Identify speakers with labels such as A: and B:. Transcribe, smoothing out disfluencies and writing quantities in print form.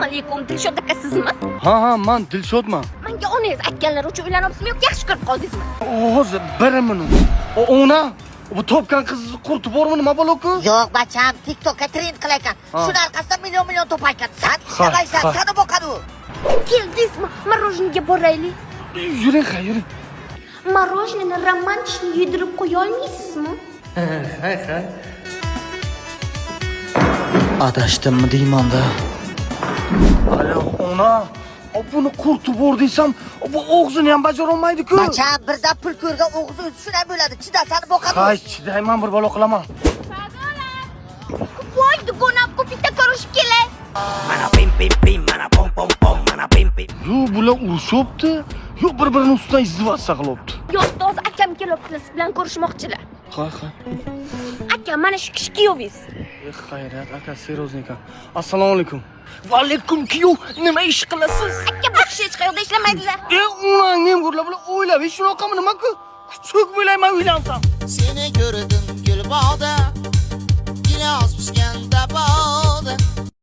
A: Assalomu alaykum, Dilshod aka, sizmi?
B: Ha, man Dilshodman.
A: Manga onangiz aytganlari uchun uylanibsizmi yoki yaxshi ko'rib qoldingizmi?
B: Hozir bir minut. Ona, bu topgan qizni qurti bormi, nima balo-ku?
C: Yo'q, bacham, TikTokka trend qilarkan.
B: Ha.
C: Shuni orqasidan million million toparkan. San ishlamaysan,
B: Ha.
C: sani boqadi u.
A: Keldingizmi? Мороженое ga boraylik.
B: Yuring, ha, yuring.
A: Мороженое ni романтичный yedirib qo'ya olmaysizmi?
B: Ha. Adashdimmi deymanda. Alo, ona. Buni qurti bor desam, bu og'zini ham bajara olmaydi-ku.
C: Bacham, birdan pul ko'rgan o'g'iz o'zi shunday bo'ladi. Chida, sani boqadi.
B: Hay, chidayman, bir balo qilaman.
A: Voy, dugonam, bitta ko'rishib kelay.
D: Mana pim pim pim, mana pom pom pom, mana pim pim.
B: Yo'q, bular urushyapti. Yo'q, bir-birini ustidan издеваться qilyapti.
A: Yo'q, hozir akam kelyaptilar, siz bilan ko'rishmoqchilar.
B: Ha.
A: Aka, mana shu kishi kuyovingiz.
B: E, xayrat, aka, серьёзный ekan. Assalomu alaykum. Va alaykum, kuyov, nima ish qilasiz?
A: Aka, bu kishi hech qayerda ishlamaydilar.
B: E, unang nem ko'rlar, bular o'ylab, shunaqami, nima-ku? Kuchuk bo'layman uylansam.
E: Seni ko'rdim gul bog'da.